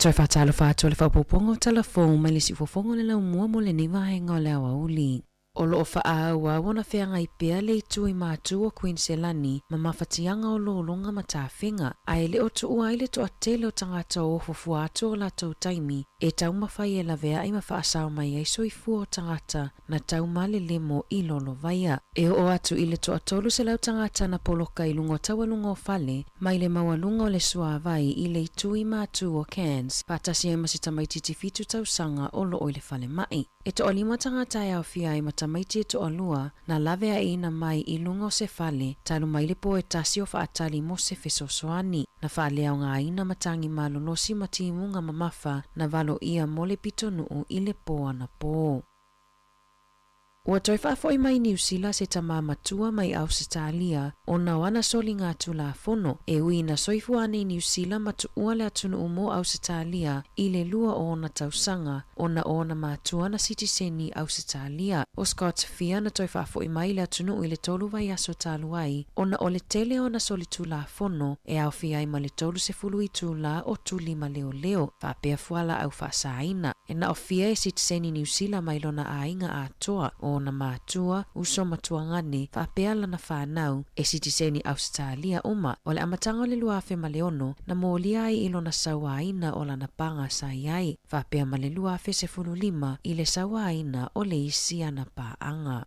E toe faatalofa atu i le faaopoopoga o Tala Fou mai le siufofoga o le laumua mo lenei vaega o le aoauli. O lo o faaauau ona feagai pea le itu i matu o Kuiniselani ma mafatiaga o lologa ma tafega, a e le o tuua ai le toatele o tagata o ofo fua atu o latou taimi e taumafai e laveai ma faasao mai ai soifua o tagata na taumalelemo i lolovaia. E oo atu i le toa-300 tagata na poloka i luga o taualuga o fale mai le maualuga o le suāwai i le itu i matu o Cairns, faatasi ai ma se tamaitiiti 7 tausaga o lo o i le falemai. E toalima tagata e aofia ai ma tamaiti e toalua na laveaiina mai i luga o se fale talu mai le po e tasi o faatali mo se fesoasoani. Na faaleaogaina matagi malolosi ma timuga mamafa na valoia mo le pitonuu i le po anapo. Ua toe faafoi mai Niu Sila se tamā matua mai Ausetalia ona o ana soliga Tulafono, e ui ina soifua ana i Niu Sila ma tuua le atunuu mo Ausetalia i le lua o ona tausaga, ona o ona matua na sitiseni Ausetalia. ʻO Scott Fear na toe faafoi mai i le atunuu i le tolu vaiaso talu ai, ona o le tele o ana solitulafono e aofia ai ma le 30 itulā o tuli ma leoleo, faapea fualaau faasaina. E na o Fear e sitiseni Niu Sila mai lona aiga atoa, o ona matua, uso ma tuagane, faapea lana fanau, e sitiseni Ausetalia uma. O le amataga o le 2006, na molia ai i lona sauaina o lana paga sa i ai, faapea ma le 2015 i le sauaina o le isi ana paaga.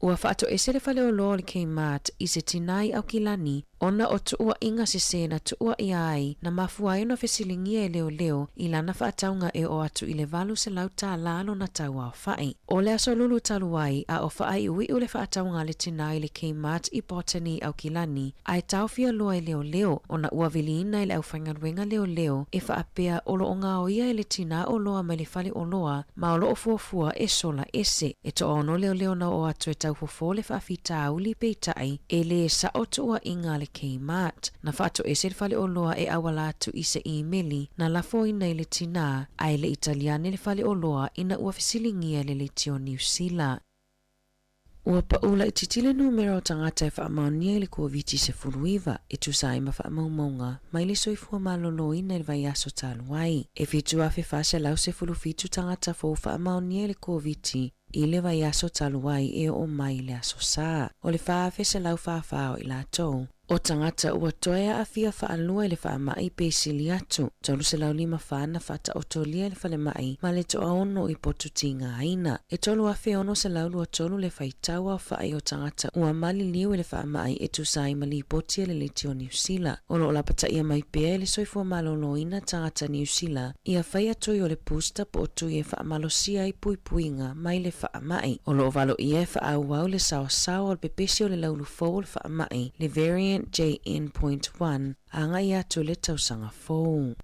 Ua faatoese le faleoloa o le Kmart i se tinā i Aukilani ona o tuuaiga sesē na tuuaia ai na mafua ai ona fesiligia e leoleo i lana faatauga e oo atu i le $800 tālā lona tauaofai. O le aso lulu talu ai a o faaiuiu le faatauga a le tinā i le Kmart i Botany i Aukilani a e taofia loa e leoleo ona ua viliina e le aufaigaluega leoleo e faapea o lo o gaoia e le tinā oloa mai le fale oloa ma o lo o fuafua e sola ese. E toaono leoleo na oo atu e taufofo le faafitauli peitai e lē saʻo tuuaiga a le Kmart. Na faatoese le fale oloa e auala atu i se imeli na lafoina i le tinā a e le i tali ane le fale oloa ina ua fesiligia e le leitio Niu Sila. Ua paʻu laitiiti le numera o tagata e faamaonia i le Koviti-19 e tusa ai ma faamaumauga mai le soifua maloloina i le vaiaso talu ai. E 7,417 tagata fou faamaonia i le Koviti i le vaiaso talu ai e oo mai i le aso Sa. O le 4,144 o i latou O tagata ua toe aafia faalua i le faamai pe sili atu, 354 na faataotolia i le falemai ma le toaono i potu tigaina. E 3,623 le faitau aofai o tagata ua maliliu i le faamai e tusa ai ma lipoti a le Leitio Niu Sila. O lo o lapataia mai pea e le Soifua Maloloina tagata Niu Sila ia fai tui o le booster po o tui e faamalosia ai puipuiga mai le faamai. O lo o valoia e faaauau le saosaoa o le pepesi o le laulu fou o le faamai, le variant JN.1, agai atu i le tausaga fou.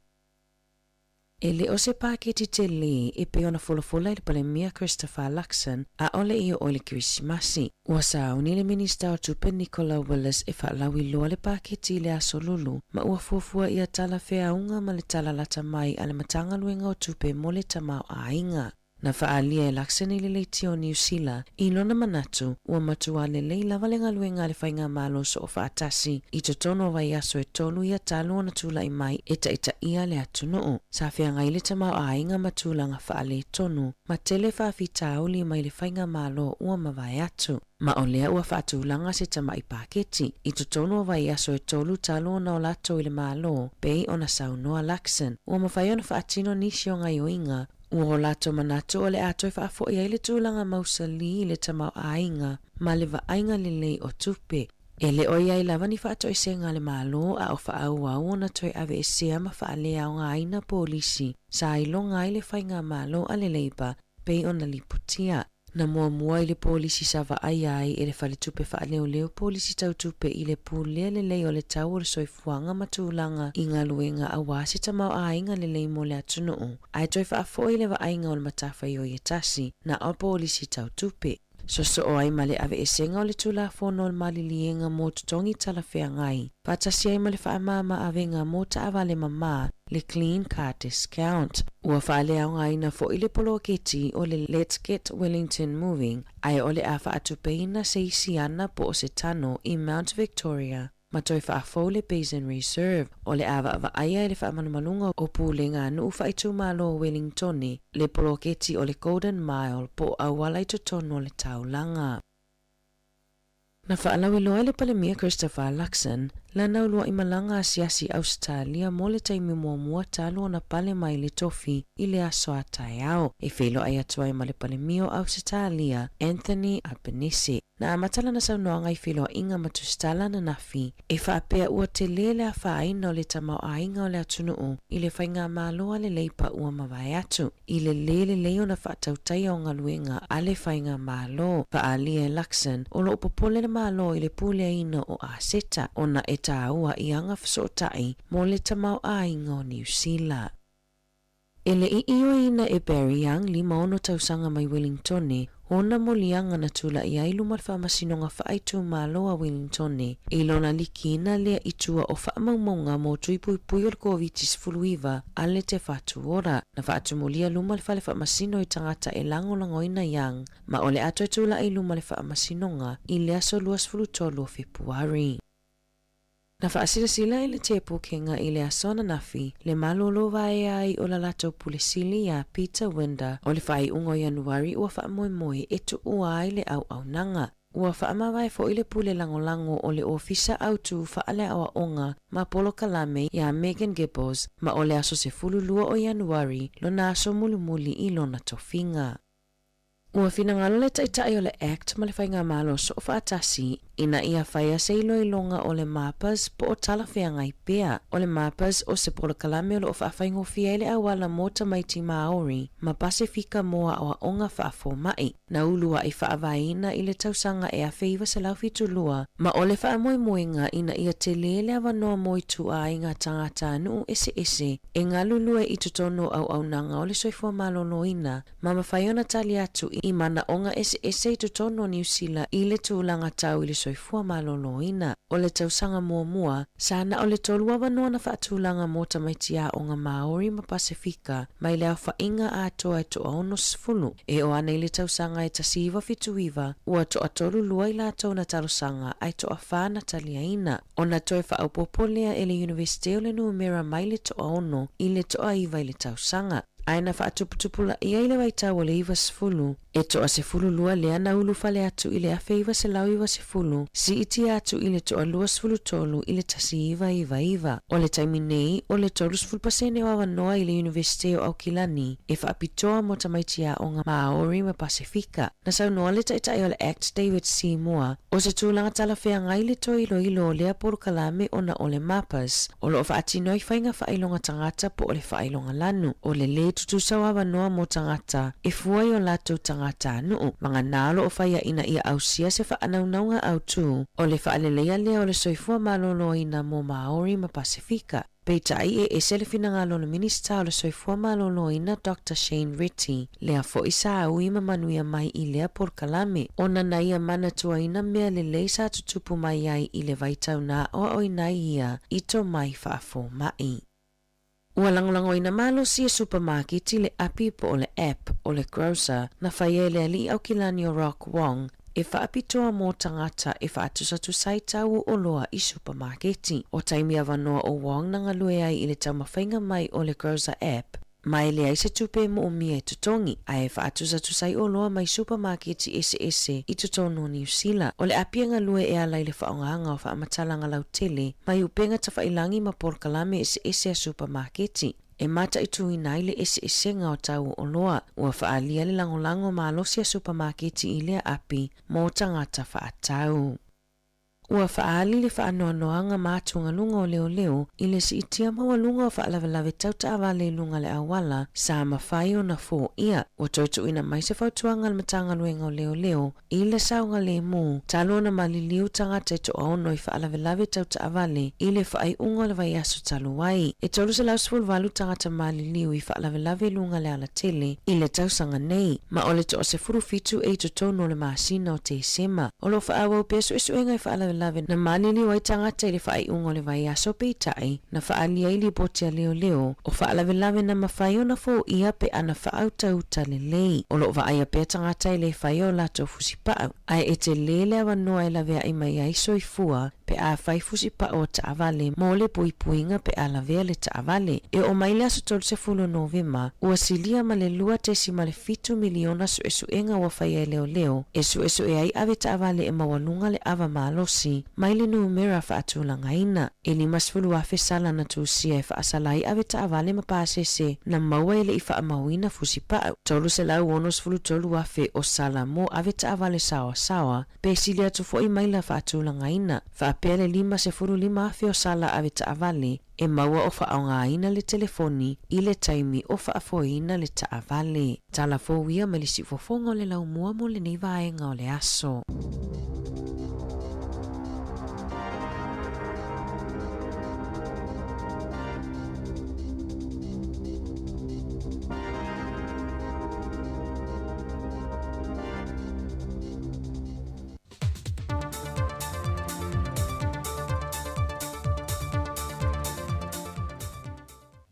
E le o se paketi telē e pei ona folafola i le Palemia Christopher Luxon, ʻaʻole i oo i le Kerisimasi. Ua sauni le Minista o Tupe Nicola Willis e faalauiloa le paketi i le aso Lulu ma ua fuafua ia talafeauga ma le tala lata mai a le Matagaluega o Tupe mo le Tamaoaiga. Na faaalia e Luxon i le leitio o Niu Sila i lona manatu ua matua lelei lava le galuega a le Faigamalo Soofaatasi i totonu o vaiaso e tolu ia talu ona tulai mai e taitaia le atunuu. Sa feagai le tamaoaiga ma tulaga faaletonu ma tele faafitauli mai le Faigamalo ua mavae atu. Ma o lea ua faatulaga se tamai paketi i totonu o vaiaso e tolu talu ona o latou i le Malo, pei ona saunoa Luxon, ua mafai ona faatino nisi o gaioiga ua o latou manatu o le a toe faafoi ai le tulaga mausali i le tamaoaiga ma le vaaiga lelei o tupe. E le o i ai lava ni faatoesega a le Malo a o faaauau ona toe aveesea ma faaleaogaina polisi sa iloga ai le Faigamalo a le Labour pei ona lipotia. Na muamua i le polisi sa vaaia ai e le Faletupe Faaleoleo polisi tau tupe i le pulea lelei o le tau o le soifuaga ma tulaga i galuega aua se tamaoaiga lelei mo le atunuu, ae toe faafoi le vaaiga o le matafaioi e tasi, na o polisi tau tupe. Sosoo ai ma le aveesega o le Tulafono o le Maliliega mo Totogi Talafeagai, faatasi ai ma le faamama avega mo taavale mamā, le Clean Car Discount. Ua faaleaogaina foi le poloketi o le Let's Get Wellington Moving, ae o le a faatupeina se isi ana po o se tano i Mount Victoria. ma toe faafou le Basin Reserve. O le a vaavaaia e le faamalumaluga o Pulega a Nuu Faaitumalo o Welingtone le poloketi o le Golden Mile po o auala i totonu o le taulaga. Na faalauiloa e le Palemia Christopher Luxon lana uluai malaga asiasi i Ausetalia mo le taimi muamua talu ona pale mai le tofi i le aso a taeao, e feiloai atu ai ma le Palemia o Ausetalia, Anthony Albanese. Na amata lana saunoaga i feiloaiga ma tusitala ananafi e faapea ua tele le afaina o le tamaoaiga o le atunuu i le faigamalo a le Leipa ua mavae atu i le lē lelei ona faatautaia o galuega a le faigamalo. Faaalia e Luxon o lo o popole le Malo i le puleaina o aseta ona e tāua i aga fesootai mo le tamaoaiga o Niu Sila. E le i ioeina e Barry Young, 56 tausaga mai Wellingtone, ona moliaga na tula'i ai luma le Faamasinoga Faaitumalo a Wellingtone i lona likiina lea i tua o faamaumauga mo tui puipui o le Koviti-19 a le Te Whatu Ora. Na faatumulia luma le Fale Faamasino i tagata e lagolagoina Young ma o le a toe tula'i luma le Faamasinoga i le aso 23 o Fepuari. Na faasilasila e le Tepu Kenga i le aso ananafi le malolo vaea ai o la latou pule sili iā Peter Winder o le faaiuga o Ianuari ua faamoemoe e tuua ai le auaunaga. Ua faamavae foi le pule lagolago o le Ofisa Autu Faaleaoaoga ma Polokalame iā Megan Gibbels ma o le aso 12 o Ianuari lona aso mulimuli i lona tofiga. Ua finagalo le Taitai o le Act ma le Faigamalo Soofaatasi ina ia faia se iloiloga o le MAPAS po o talafeagai pea. O le MAPAS o se polokalame o lo o faafaigofie ai le auala mo tamaiti Māori ma Pasefika mo aoaoga faafoma'i na ulua'i faavaeina i le tausaga e 1972 ma o le faamoemoega ina ia tele le avanoa mo ituaiga tagatanuu eseese e galulue i totonu o auaunaga o le soifua maloloina ma mafai ona tali atu i manaoga eseese i totonu o Niu Sila i le tulaga tau i le soifua maloloina. O le tausaga muamua, sa na o le tolu avanoa na faatulaga mo tamaiti aoga Māori ma Pasefika mai le aofaiga atoa e toa 60. E oo ana i le tausaga e 1979, ua toatolu lua i latou na talosaga ae toafa na taliaina. Ona toe faaopoopo lea e le Iunivesite o le numera mai le toaono i le toaiva i le tausaga. Ae na faatuputupulaia i le vaitau o le 90, e toa 12 lea na ulufale atu i le 1990, siitia atu i le toa 23 i le 1999. O le taimi nei, o le 30 pasene o avanoa i le Iunivesite o Aukilani e faapitoa mo tamaiti aoga Māori ma Pasefika. Na saunoa le Taitai o le Act David Seymour, o se tulaga talafeagai le toe iloilo o lea polokalame ona o le MAPAS, O lo o faatino ai faiga faailoga tagata po o le faailoga lanu, o le lē tutusa o avanoa mo tagata e fua i o latou tagatanuu, vagana o lo o faia ina ia ausia se faanaunauga autū o le faaleleia lea o le soifua maloloina mo Māori ma Pasefika. Peitai e ese le finagalo o le Minisita o le Soifua Maloloina Doctor Shane Reti, lea foi sa ui ma manuia mai i lea polokalame, ona na ia manatuaina mea lelei sa tutupu mai ai i le vaitau na aoaoina ai ia i tomai faafoma'i. Ua lagolagoina malosi e supamaketi le api po o le app o le Grocer na faia e le alii Aukilani o Rock Wong e faapitoa mō tagata e faatusatusa ai tau oloa i supamaketi. O taimi avanoa o Wong na galue ai i le taumafaiga mai o le Grocer app, Ma e leai se tupe e moomia e totogi, ae e faatusatusa ai oloa mai supamaketi eseese i totonu o Niu Sila. O le api e galue e ala i le faaaogaga o faamatalaga lautele mai upega tafailangi ma polokalame eseese a supamaketi e mataituina ai le eseesega o tau o oloa. Ua faaalia le lagolago malosi a supamaketi i lea api mo tagata faatau. Ua faaali le faanoanoaga ma atugaluga o leoleo i le siitia maualuga o faalavelave tau taavale i luga le auala sa mafai ona foia. Ua toe tuuina mai se fautuaga a le Matagaluega o Leoleo i le saogalemu talu ona maliliu tagata e toaono i faalavelave tau taavale i le faaiuga o le vaiaso talu ai. E 318 tagata maliliu i faalavelave i luga le alatele i le tausaga nei, ma o le toa 17 e i totonu o le masina o Tesema. O lo o faaauau pea suesuega i faalavelave. faalavelave na maliliu ai tagata i le faaiuga o le vaiaso peitai na faaalia ai lipoti a leoleo o faalavelave na mafai ona foia pe a na faautauta lelei. O lo o vaaia pea tagata e le faia o latou fusipau, ae e tele le avanoa e laveai mai ai soifua pe a fai fusipau o taavale mo le puipuiga pe a lavea le taavale. E oo mai le aso 30 o Novema, ua silia ma le 2.7 miliona suesuega ua faia e leoleo e suesue ai avetaavale e maualuga le ava malosi mai le numera faatulagaina. E 50,000 sala na tusia e faasala ai avetaavale ma pasese na maua e le i faamauina fusipau. 363,000 o sala mo avetaavale saoasaoa pe sili atu foi maila faatulagaina, faapea le 55,000 o sala avetaavale e maua o faaaogaina le telefoni i le taimi o faafoeina le taavale. Tala fou ia mai le siufofoga o le laumua mo lenei vaega o le aso.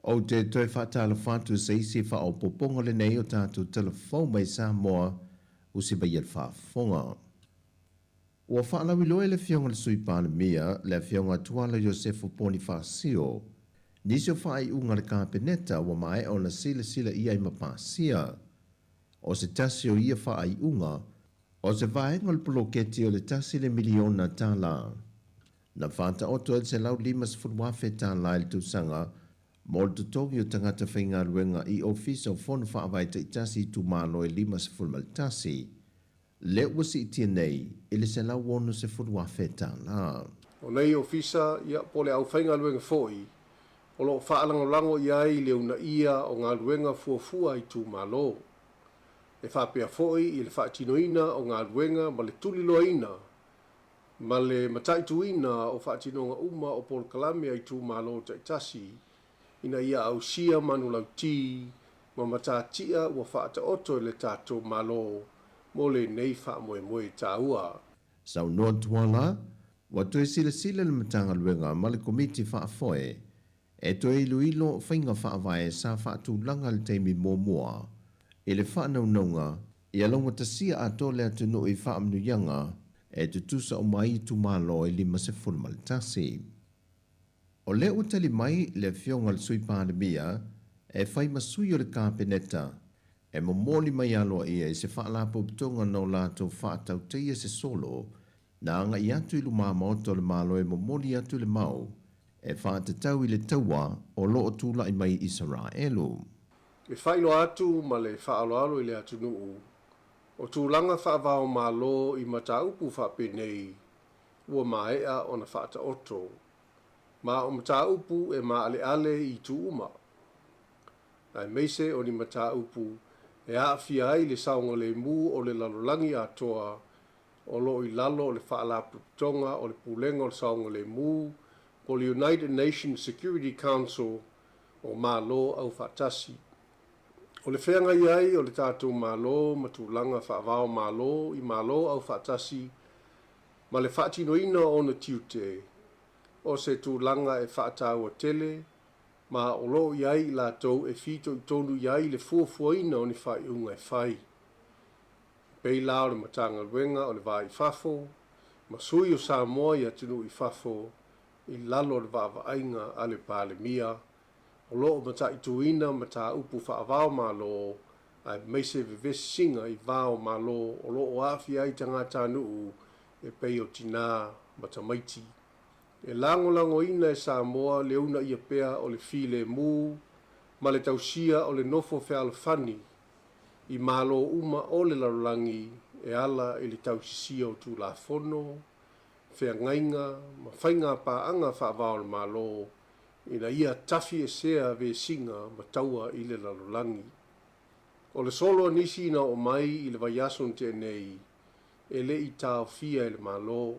Ou te toe faatalofa atu i se isi faaopoopoga lenei o tatou telefou mai Samoa usi mai ia le faafofoga. Ua faalauiloa e le Afioga i le Sui Palemia, le Afioga Tuala Iosefo Ponifasio, nisi o faaiuga a le Kapeneta ua maea ona silasila i ai ma pasia. O se tasi o ia faaiuga, o se vaega o le poloketi o le tasi le miliona tala. Na faataoto ai le $150,000 i le tausaga mo le totogi o tagata faigaluega i Ofisa o Fono Faavae taitasi i itumalo e 51, lea ua siitia nei i le $160,000. O nei Ofisa, ia, po o le aufaigaluega foi, o lo o faalagolago i ai le uunaia o galuega fuafua a itumalo. E faapea foi i le faatinoina o galuega ma le tuliloaina ma le mataituina o faatinoga uma o polokalame a itumalo taitasi ina ia ausia manulauti ma matatia ua faataoto e le tatou Malo mo lenei faamoemoe taua. Saunoa Tuala, ua toe silasila le Matagaluega ma le Komiti Faafoe e toe iloilo faiga faavae sa faatulaga i le taimi muamua i le faanaunauga ia laugatasia atoa le atunuu i faamanuiaga e tutusa uma ai itumalo e 51. O lea ua tali mai le Afioga i le Sui Palemia e fai ma sui o le Kapeneta e momoli mai aloaia i se faalapotopotoga na o latou faatautaia se solo na agai atu i lumamaota o le Malo e momoli atu le mau e faatatau i le taua o lo o tulai mai i Isaraelu. E faailoa atu ma le faaaloalo i le atunuu, o tulaga faava-o-Malo i mataupu faapenei ua maea ona faataoto, ma o mataupu e maaleale i itu uma, aemaise o ni mataupu e aafia ai le saogalemu o le lalolagi atoa o lo o i lalo o le Faalapotopotoga o le Pulega o le Saogalemu po o le United Nations Security Council o Malo Aufaatasi. O le feagai ai o le tatou Malo ma tulaga faava-o-Malo i Malo Aufaatasi ma le faatinoina o ona tiute, o se tulaga e faataua tele ma o lo o i ai i latou e fitoitonu i ai le fuafuaina o ni faaiuga e fai. E pei la o le Matagaluega o le Va i Fafo ma sui o Samoa i atunuu i fafo i lalo o le vaavaaiga a le Palemia o lo o mataituina mataupu faava-o-Malo aemaise vevesisiga i va o Malo o lo o aafia ai tagatanuu e pei o tinā ma tamaiti. E lagolagoina e Samoa le uunaia pea o le filemu ma le tausia o le nofo fealofani i Malo uma o le lalolagi e ala i le tausisia o Tulafono, feagaiga ma faiga paaga faava o le Malo ina ia tafiesea vesiga ma taua i le lalolagi. O le solo a nisi na oo mai i le vaiaso na tea nei, e le i taofia e le Malo.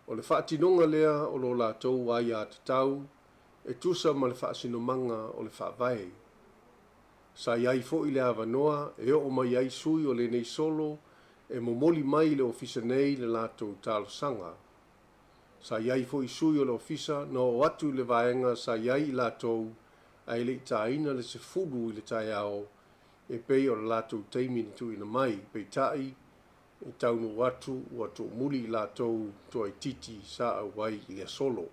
O le faatinoga lea o lo latou aiatatau e tusa ma le faasinomaga o le Faavae. Sa i ai foi le avanoa e oo mai ai sui o lenei solo e momoli mai i le Ofisa nei le latou talosaga. Sa i ai foi sui o le ofisa na oo atu i le vaega sa i ai i latou ae le i taina le 10 i le taeao e pei o le latou taimi na tuuina mai, peitai, e taunuu atu ua tuumuli i latou toaitiiti sa auai i le asolo.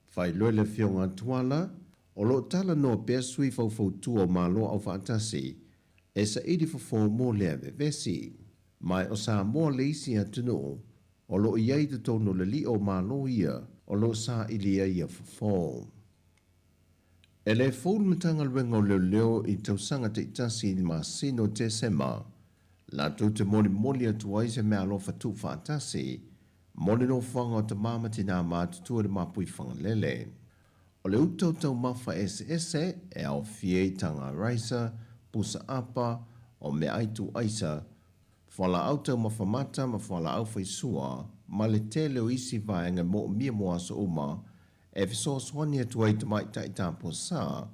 Faailoa le Afioga a Tuala, o lo o talanoa pea sui faufautua o Malo Aufaatasi e saili fofo mo lea vevesi. Ma o Samoa le isi atunuu o lo o i ai i totonu o le lio o Malo ia o lo o sailia ia fofo. E le fou le Matagaluega o Leoleo i tausaga taitasi i le masina o Tesema, latou te molimoli atu ai se meaalofa tuufaatasi mo le nofoaga o tama ma tinā matutua i le Mapui Fagalele. O le uta o taumafa eseese e aofia ai taga raisa, pusa apa, o meaai tuuaisa, fualaau taumafa mata ma fualaau faisua, ma le tele o isi vaega e moomia mo aso uma e fesoasoani atu ai i tamaitai tapuasā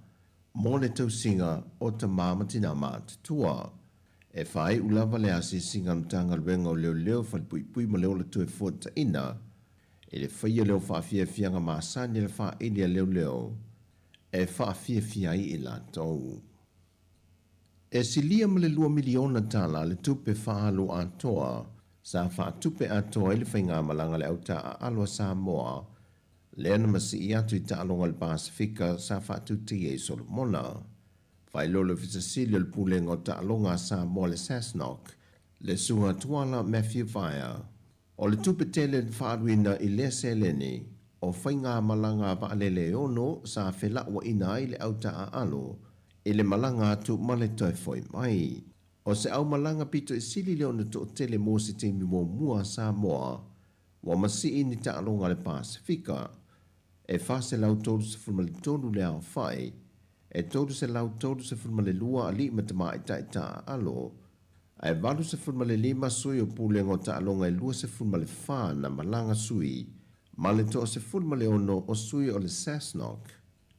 mo le tausiga o tama ma tinā matutua. E faaiu lava le asiasiga a le Matagaluega o Leoleo, Falepuipui ma le Ola Toefuataina i le faia lea o faafiafiaga masani a le faaili a leoleo e faafiafia ai i latou. E silia ma le $2 miliona le tupe faaalu atoa sa faatupe atoa ai le faigamalaga a le au taaalo a Samoa lea na masii atu i taaloga a le Pasefika sa faatutaia i Solomona. Faailoa le Ofisa Sili o le Pulega o Taaloga a Samoa le SASNOC, le Susuga Tuala Matthew Vaea. O le tupe tele na faaaluina i lea seleni, o faigamalaga a vaalele e ono sa felauaiina ai le au taaalo i le malaga atu ma le toe foi mai. O se aumalaga pito i sili lea ona toatele mo se taimi muamua a Samoa ua masii ni taaloga a le Pasefika, e 433 le aofai, e 332 alii ma tamaitai taaalo, ae 85 sui o Pulega o Taaloga e 24 na malaga sui, ma le 16 o sui o le SASNOC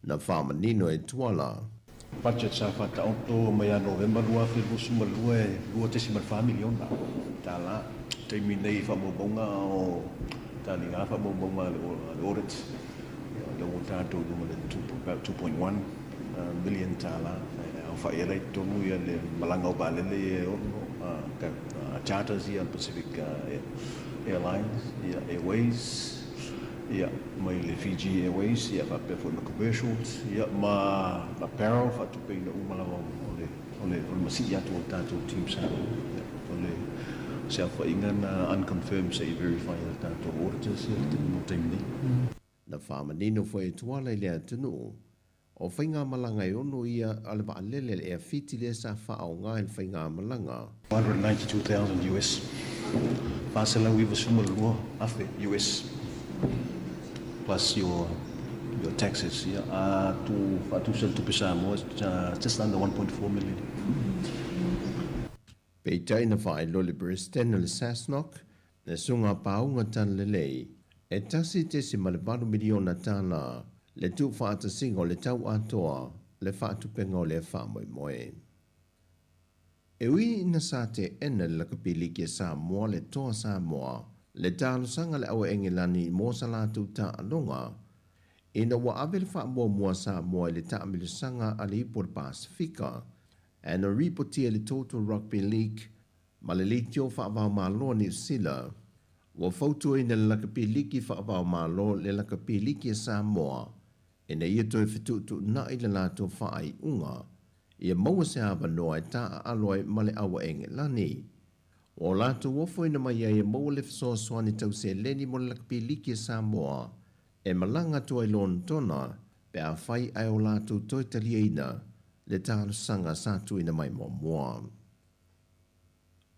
na faamanino e Tuala. Budget sa faataoto mai ia Novema 2022 e $2.4 miliona. Taimi nei faamaumauga o taliga faamaumauga a le audit, lea ua tatou i luga le about $2.1 million e aofai ai la i totonu ia le malaga o vaalele ia e ono charters ia Pacific Airlines, ia Airways, ia mai le Fiji Airways, ia faapea foi ma commercials, ia ma apparel faatupeina uma lava o le masii atu o tatou team Samoa. Ia, o le se aofaiga na unconfirmed se i verify e tatou auditors ia le mo taimi nei. Na faamanino foi e Tuala i le atunuu, o faigamalaga e ono ia a le vaalele le Air Fiti lea sa faaaoga i le faigamalaga. 192,000 US, 492,000 US plus your taxes, ia a tu faatusa le tupe Samoa, just under 1.4 million. Peitai na faailoa le Peresetene o le SASNOC, le Susuga Pauga Talalelei, e $1.8 miliona le tuufaatasiga o le tau atoa le faatupenga o lea faamoemoe. E ui ina sa teena e le Lakapi Liki a Samoa le Toa Samoa le talosaga a le Au Engelani mo sa latou taaloga, ina ua ave le faamuamua a Samoa i le taamilosaga a le Ipu o le Pasefika, ae na ripotia e le Total Rugby League ma le Leitio Faavaomalo a Niu Sila, ua fautuaina e le Lakapi Liki Faavaomalo le Lakapi Liki a Samoa ina ia toe fetuutuunai le latou faaiuga ia maua se avanoa e taaalo ai ma le Au a Engelani. Ua latou ofoina mai ai e maua le fesoasoani tau seleni mo le Lakapi Liki a Samoa e malaga atu ai Lonetona pe afai ae o latou toe taliaina le talosaga sa tuuina mai muamua.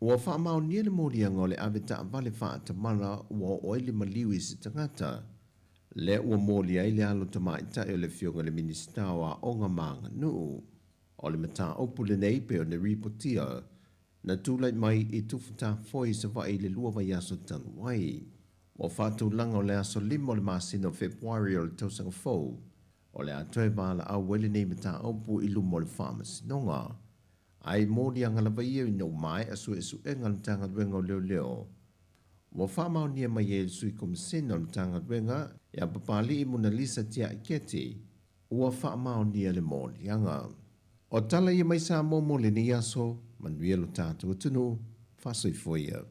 Ua faamaonia le moliaga o le avetaavale faatamala ua oo ai le maliu i se tagata, lea ua molia ai le alo tamaitai o le Afioga i le Minisita o Aoga ma Aganuu. O le mataupu lenei pei ona ripotia na tulai mai i Tufutafoe i Savaii i le 2 vaiaso talu ai. Ua faatulaga o le aso 5 o le masina o Fepuari o le tausaga fou o le a toe valaau ai lenei mataupu i luma o le Faamasinoga. Ai moliaga lava ia ina ua maea suesuega a le Matagaluega o Leoleo. Ua faamaonia mai ai e le Sui Komisena o le Matagaluega ia Papali'i Monalisa Tiaiketi, ua faamaonia le moliaga. O tala ia mai Samoa mo lenei aso, manuia lo tatou atunuu, faasoifua ia.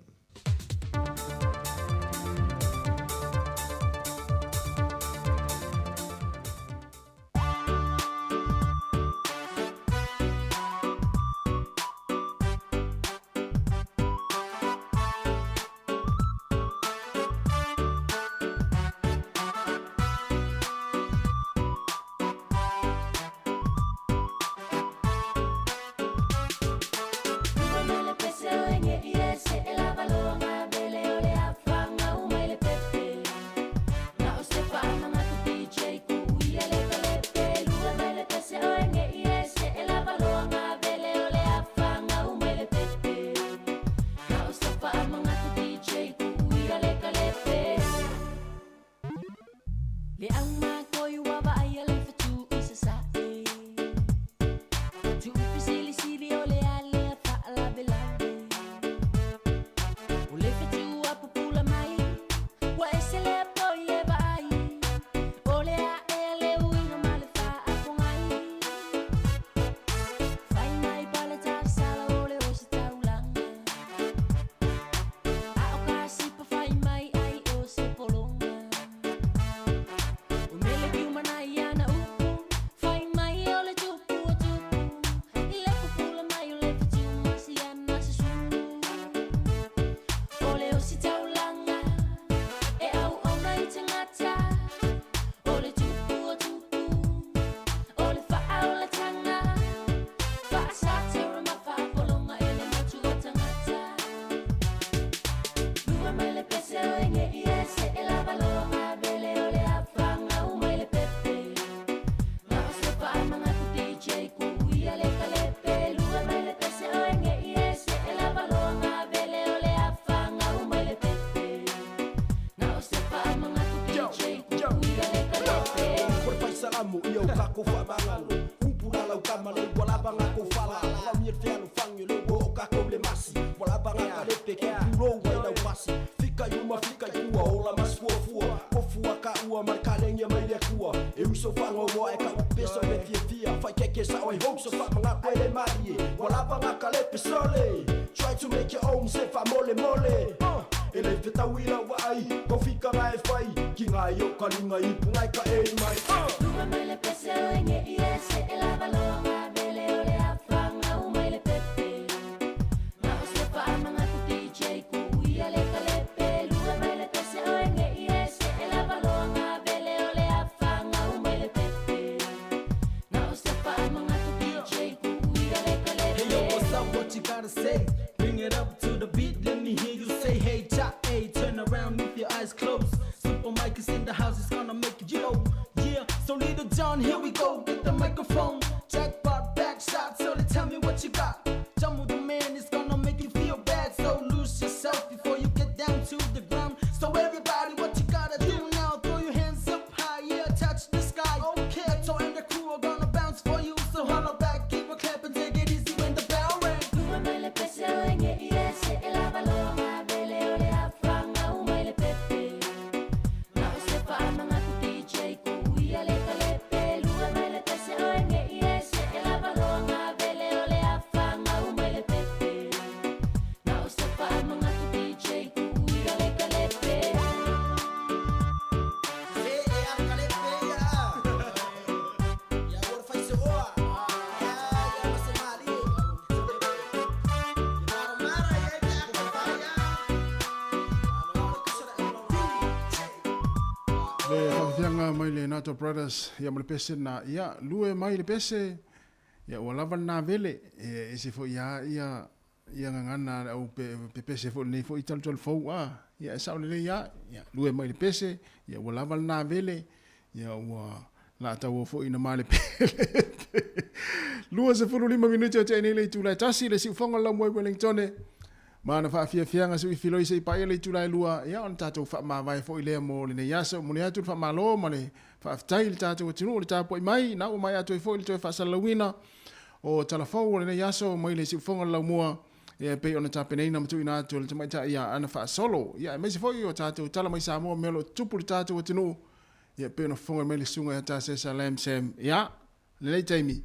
Le faafiafiaga mai le Nato Brothers ia ma le pese na ia lue mai le pese ia ua lava lena vele e ese foi a ia ia gagana a le au pepese foi lenei foi talutalu fou a ia e sao lelei a ia lue mai le pese ia ua lava lena vele ia ua lataua foi ina malepelepe. 25 minute o tea nei le itula e tasi le siufoga o le laumua i Wellingtone. Ma ana faafiafiaga se uifiloi se i paia le itula e lua, ia ona tatou faamavae foi lea mo lenei aso. Momoli atu le faamalo ma le faafetai i le tatou atunuu i le tapuai mai, na ua maea atu ai foi le toe faasalalauina o tala fou o lenei aso mai le siufoga o le laumua. Ia e pei ona tapenaina ma tuuina atu e le tamaitai ia Ana Faasolo. Ia aemaise foi o tatou tala mai Samoa mea o lo o tutupu i le tatou atunuu. Ia e pei ona fofoga mai le susuga ia Tasesa Lam Sam. Ia, lenei taimi,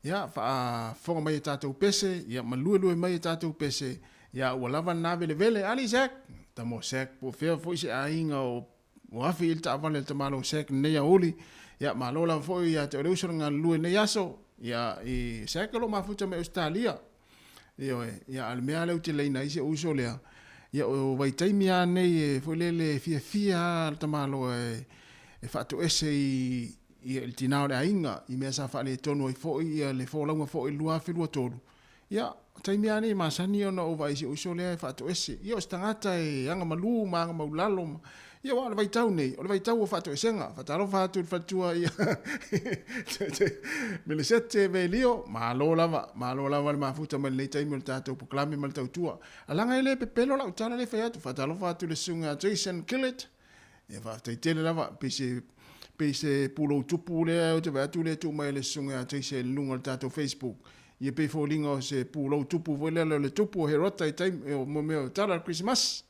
ia faafofoga mai e tatou pese, ia ma luelue mai e tatou pese, ia ua lava lena velevele. Ali Zack, tamo Zack, po o fea foi se aiga o Ua afe i le taavale a le tamaloa Zack lenei aoauli. Ia, malo lava foi ia te oe le uso le galulue i lenei aso. Ia, i Zack o lo o mafuta mai Ausetalia. Ioe, ia, a o le mea lava lea ou te laina ai si ou uso lea, ia, o vaitaimi lava nei e foi lele e fiafia lava le tamaloa e, e faatoese i, i le tina o le aiga, i mea sa faaletonu ai foi ia le folauga foi i le 2023. Ia, o taimi lava nei e masani ona ou vaai i si ou uso lea e faatoese. Ia, o se tagata e agamalu ma agamaulalo ma... Ia, aua o le vaitau nei, o le vaitau o faatoesega. Faatalofa atu i le faletua ia Melesete Velio, malo lava, malo lava le mafuta mai lenei taimi o le tatou polokalame ma le tautua. Alaga e le pepelo lau tala lea e fai atu. Faatalofa atu i le susuga ia Jason Killett, Ia faafetai tele lava, pei se pei se pulou tupu lea ou te vaai atu lea e tuu mai e le susuga ia Jason i luga o le tatou Facebook. Ia pei foliga o se pulou tupu foi lea o le tupu o Herota i taimi o mo mea o tala o le Kerisimasi.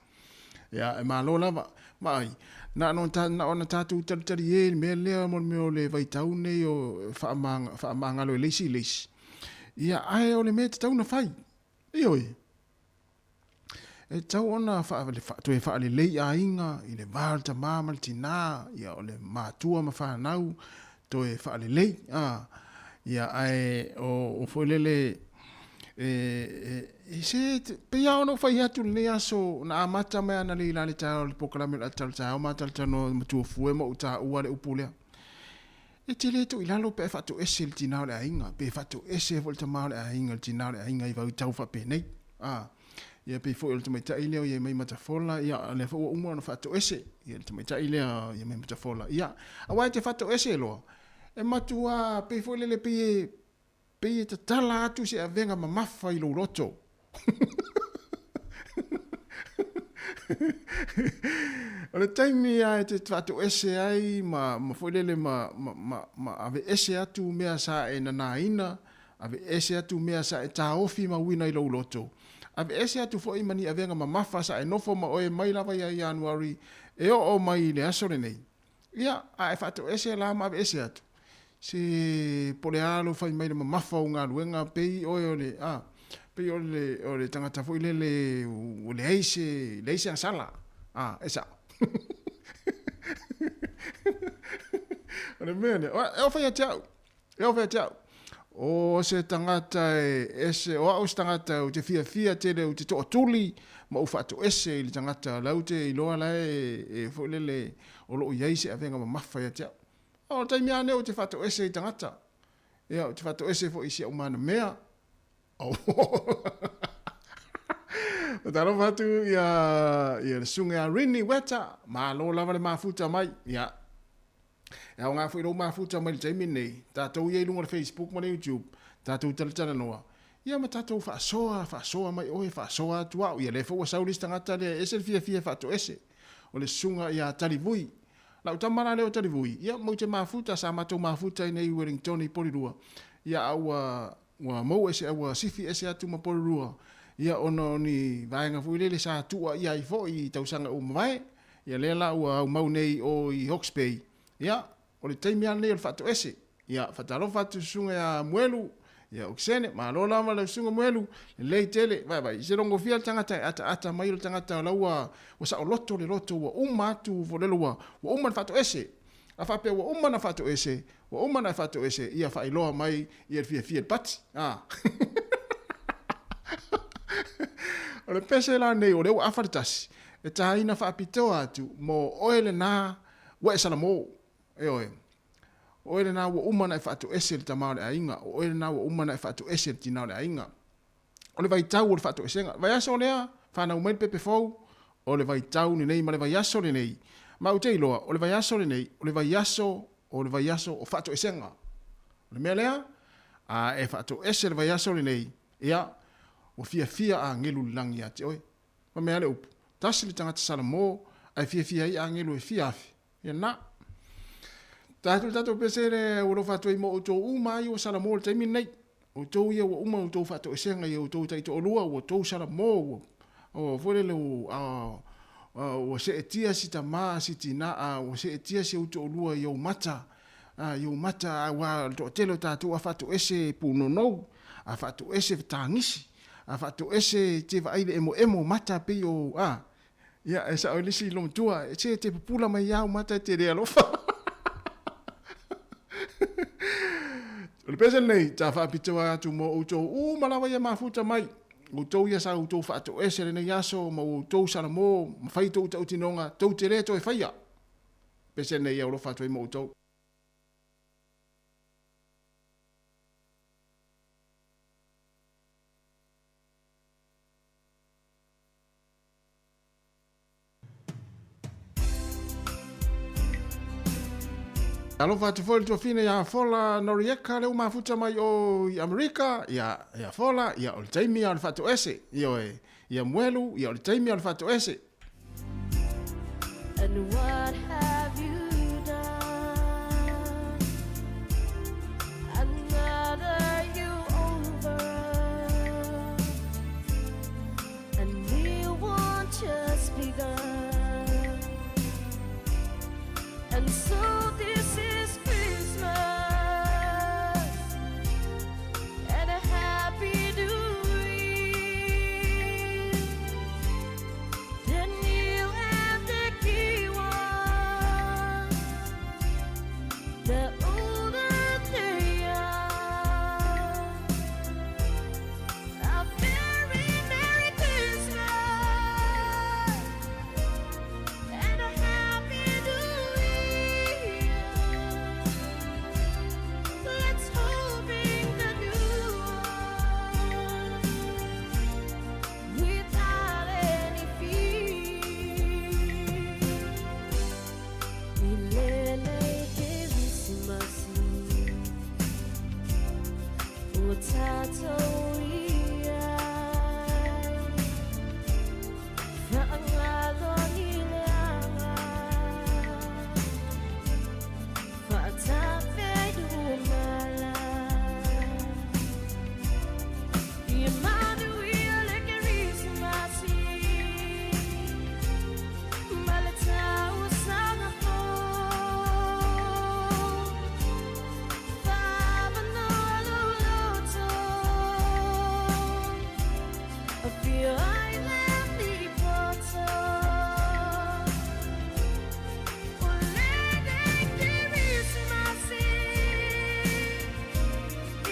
Ia e malo lava. Vaai, na ona ta, na ona tatou talitali e i le mea lea mo le mea o le vaitau nei o faamagalo e le isi i le isi. Ia ae o le mea e tatau ona fai. Ioe. E tatau ona toe faalelei aiga i le va o le tama ma le tina, ia o le matua ma fanau, toe faalelei. A, ia ae o, o foi lele, e, e, e se, pei lava ona ou fai atu i lenei aso, na amata mai analeila i le taeao i le polokalame o le ata o le taeao ma talatalanoa matua fue ma ou taua le upu lea. E te le tuu i lalo pe a faatoese le tina o le aiga, pe faatoese foi le tama o le aiga, le tina o le aiga i vaitau faapenei. A, ia pei foi o le tamaitai lea o i ai mai Matafola, ia lea foi ua uma ona faatoese, ia le tamaitai lea ia mai Matafola. Ia, aua e te faatoese loa, e matua pei foi lele pei e Pei e tatala atu se avega mamafa i lou loto. O le taimi lava e te faatoese ai ma, ma foi lele ma, ma, ma, ma aveese atu mea sa e nanaina, aveese atu mea sa e taofi mauina i lou loto, aveese atu foi ma ni avega mamafa sa e nofo ma oe mai lava ia Ianuari e oo mai i le aso lenei. Ia, a e faatoese la ma aveese atu, se po o le a lou fai mai le mamafa o ou galuega, pei oe o le, a, pei o le, o le tagata foi lele ua leai se, leai se agasala. A, e sao. O le mea lea, e oo fai ia te au, E ofe ia te au, o se tagata e ese, o au se tagata ou te fiafia tele, ou te toatuli ma ou faatoese i le tagata la ou te iloa la e, e foi lele o lo o i ai se avega mamafa ia te au. O le taimi lava nei ou te faatoese i tagata. Ia, ou te faatoese foi i si au manamea. Oh. Talofa atu ia, ia le susuga ia Rini Weta, malo lava le mafuta mai. Ia, E aoga foi lou mafuta mai le taimi lenei, tatou ia i luga o le Facebook ma le YouTube, tatou talatalanoa, ia ma tatou faasoa, faasoa mai oe, faasoa atu au. Ia lea foi ua sau le isi tagata lea e ese le fiafia e faatoese, o le susuga ia Talivui. Lau tama la lea o Talivui, ia matou te mafuta, sa matou mafuta i nei i Wellingtone i Porirua, ia a ua ua mou ese, ua sifi ese atu ma Porirua, ia ona o ni vaega foi lele sa tuuaia ai foi i tausaga ua mavae. Ia lea la ua aumau nei i o i Hawke's Bay, ia, o le taimi lava lenei o le faatoese. Ia, faatalofa atu i le susuga ia Muelu, ia Okesene, malo lava lau susuga Muelu, lelei tele, vaevae, se logofia le tagata e ataata mai o le tagata o la ua, ua saoloto le loto, ua uma atu, foi lele ua, ua uma ona faatoese. A faapea ua uma ona faatoese, ua uma ona e faatoese, ia faailoa mai ia le fiafia i le pati. A. O le pese la nei, o lea ua afa le tasi, e taina faapitoa atu mo oe lena ua e salamo. Ioe. O oe lena ua uma ona e faatoese i le tama o le aiga, o oe lena ua uma ona e faatoese i le tina o le aiga. O le vaitau o le faatoesega. Vaiaso lea, fanau mai le pepe fou, o le vaitau lenei ma le vaiaso lenei. Ma ou te iloa, o le vaiaso lenei, o le vaiaso o le vaiaso o faatoesega. O le mea lea, a e faatoese le vaiaso lenei, ia, ua fiafia agelu i le lagi ia te oe. Fai mai lava le upu, tasi le tagata Salamo, ae fiafia ai agelu e fia afe. Ia na. Tatou le tatou pese le ua alofa atu ai mo outou uma ai ua Salamo i le taimi lenei. Outou ia ua uma outou faatoesega i outou taitoalua, ua outou salamo, ua, ua foi lele ua, ua seetia si tamā si tinā, a ua seetia si ou toalua i ou mata, a i ou mata, aua o le toatele o tatou a faatoese e punonou, a faatoese tagisi, a faatoese e te vaai le emoemo o mata pei o, a, Ia, e sao i le isi olomatua, se e te pupula mai au mata e te le alofa. O le pese lenei, ta faapitoa atu mo outou uma lava ia mafuta mai. Outou ia sa outou faatoese lenei aso ma ua outou salamo ma fai tou tautinoga tou te le toe faia. Pese lenei e alofa atu ai mo outou. Alofa atu foi le tuafine ia Fola Norieka le ua mafuta mai o i Amerika, ia, ia Fola, ia o le taimi o le faatoese, ioe, ia Muelu, ia o le taimi o le faatoese. And what have you done? Another you over And we won't just begun. And so this is Christmas and a happy new year. The new and the key one, the older they are. A very Merry Christmas and a Happy New Year. Let's hope in the new one without any fear. Ilele Kerisimasi ua tatou i ai faagalo ni leaga faatafe i lumala ia manuia le Kerisimasi ma le tausaga fou. Faamanoa lou loto afio ai le poto o lenei Kerisimasi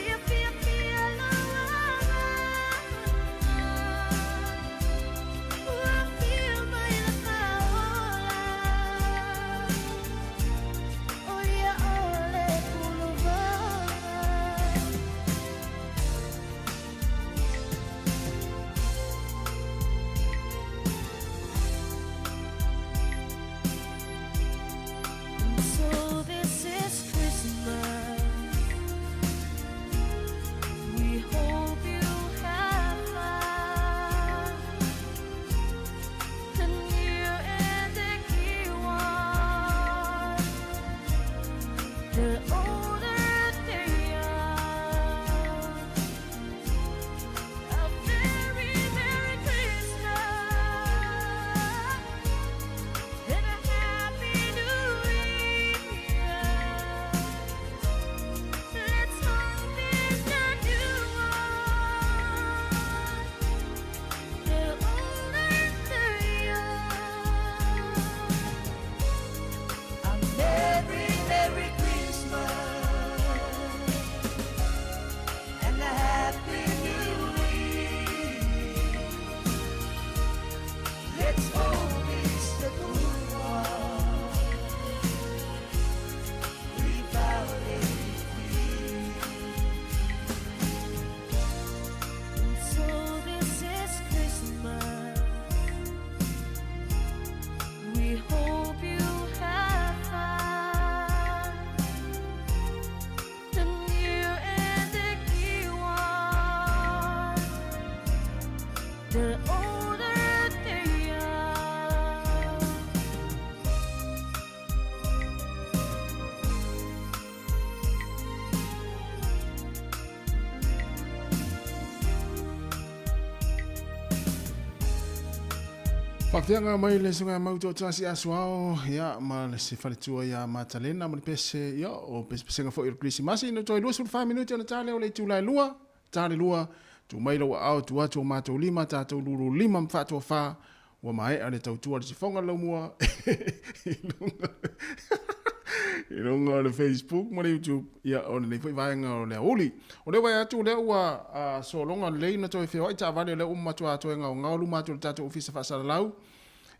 ia fiafia lou agaga ua afio mai le Faaola o ia o le puluvana. And so this is Christmas. We hope you have fun. The new and the key one, the older they are. A very Merry Christmas and a Happy New Year. Let's hope in the new one, the older they are. A Merry, Merry Christmas and a Happy New Year. Let's hope it's the good one without any fear. And so this is Christmas. We hope you have fun. The new and the key one, the older they are. Faafeaga mai le susuga mau toatasi Asuao, ia, ma le se faletua ia Matalena ma le pese, ia, o pesepesega foi o le Kerisimasi, ina toe 24 minute ona ta lea o le itula e lua, ta le lua, tuu mai lou aao, tuu atu o matou lima, tatou lulu lima ma faatoafa, ua maea le tautua a le sifoga le laumua i luga i luga o le Facebook ma le YouTube, ia, o lenei foi vaega o le aoauli. O lea ua vaai atu o lea ua sologa lelei ona toe feoai taavale o lea ua matua toe gaogao luma atu o le tatou Ofisa Faasalalau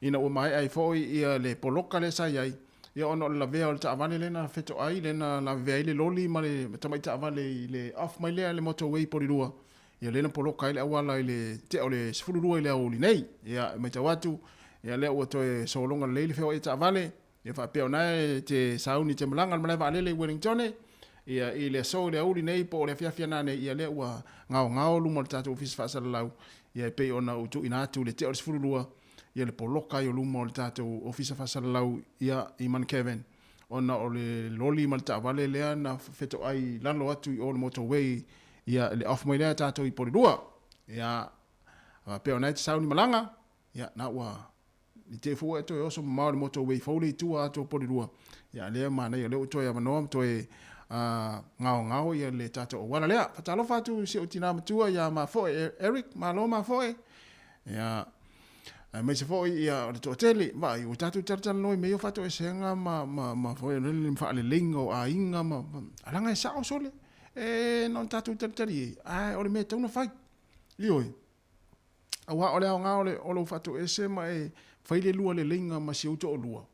ina ua maea ai foi ia le poloka lea sa i ai, ia ona o le lavea o le taavale lea na fetoai, lea na lavevea ai le loli ma le tamai taavale i le off mai lea le motorway i Polilua, ia lea na poloka ai le auala i le tea o le 12 i le aoauli nei. Ia e matau atu, ia lea ua toe sologa lelei le feoai o taavale, Ia faapea ona e te sauni te malaga i le malae vaalele i Wellingtone, ia i le aso i le aoauli nei po o le afiafi ana nei, ia lea ua gaogao luma o le tatou Ofisa Faasalalau, ia e pei ona ou tuuina atu i le tea o le 12, ia le poloka ai o luma o le tatou Ofisa Faasalalau ia i Mount Kevin, ona o le loli ma le taavale lea na fetoai i lalo atu i o le motorway, ia le off mai lea tatou i Polilua. Ia faapea ona e te sauni malaga, ia na ua I te i foi ua e toe oso mamao i le motorway fou le i tua atu o Polilua, ia lea manaia o lea ua toe avanoa ma toe gaogao ia le tatou auala lea. Faatalofa atu i si ou tina matua ia Mafoe Eric, malo Mafoe. Ia aemaise foi ia o le toatele, vaai ua tatou talatalanoa i mea ia o faatoesega ma ma ma foi le faaleleiga o aiga ma alaga e sao sole. E na ona tatou talitali ai, ae o le mea e tatau ona fai. Ioe. Aua o le aoga o, le, o lou faatoese ma e fai le lua leleiga ma si ou toalua.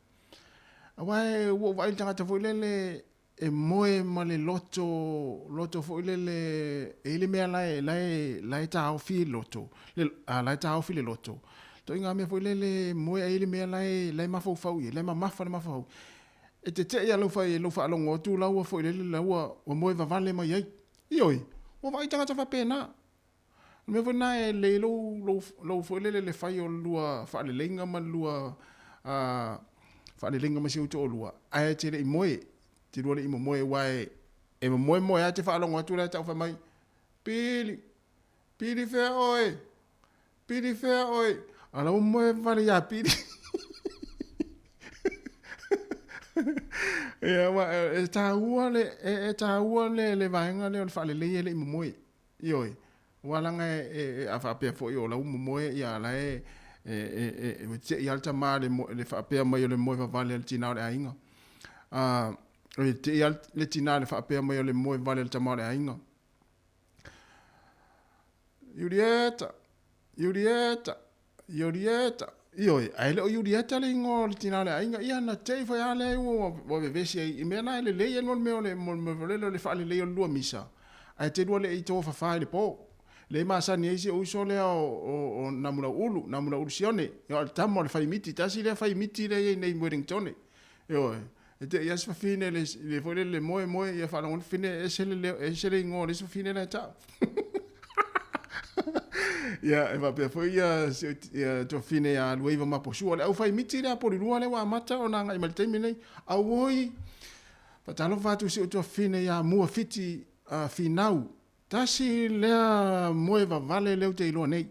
Aua e, ua ou vaai i le tagata foi lele e moe ma le loto, loto foi lele, e i ai le mea la e, la e, la e taofi le loto, le, a, la e taofi le loto. Ituaiga mea foi lele e moe ai le mea la e, la e mafaufau i ai, la e mamafa le mafaufau. E tete'i lava lau, lau faalogo atu la ua foi lele la ua, ua moe vavale mai ai. Ioe, ua vaai tagata faapena. O le mea foi lena e lelei ai lou, lou, lou foi lele le fai o le lua faaleleiga ma le lua faaleleiga ma si ou toalua, ae e te le i moe, te lua le i momoe, aua e, e momoe moe lava e te faalogo atu la e tau fai mai, Pili, Pili fea oe, Pili fea oe, a la ua moe vale iā Pili. Ia, aua e taua le, e, e taua le, le vaega lea o le faalelei e le i momoe. Ioe, aua leaga e, a faapea foi o la ua momoe, ia la e, e, e, e, ua te'i lava le tama i le, le faapea mai o le moe vavale a le tina o le aiga. A, e te'i lava le tina i le faapea mai o le moe vavale a le tama o le aiga. Iulieta, Iulieta, Iulieta. Ioe, ae le o Iulieta le igoa o le tina o le aiga. Ia, na te'i foi lava lea ua, ua vevesi ai i mea na e lelei ai mo le mea o le, mo le mea o le faalelei o le lua misa, ae te lua le i tofafa i le po. Lea e masani ai si ou uso lea o, o, o Namulauulu, Namulauulu Sione, ia o le tama o le faimiti, tasi lea faimiti lea e i ai nei i Wellingtone. Ioe, e te i a si fafine le, le foi lele le moe moe, ia faalogo le fafine ese le leo, ese le igoa o le isi fafine la e tau. Ia, e faapea foi ia, si, ia tuafafine ia Luaiva Maposua, o le aufaimiti lea a Polilua lea ua amata ona agai mai le taimi lenei. Auoi, faatalofa atu i si ou tuafafine ia Muafiti uh, Finau, Tasi lea moe vavale lea ou te iloa nei.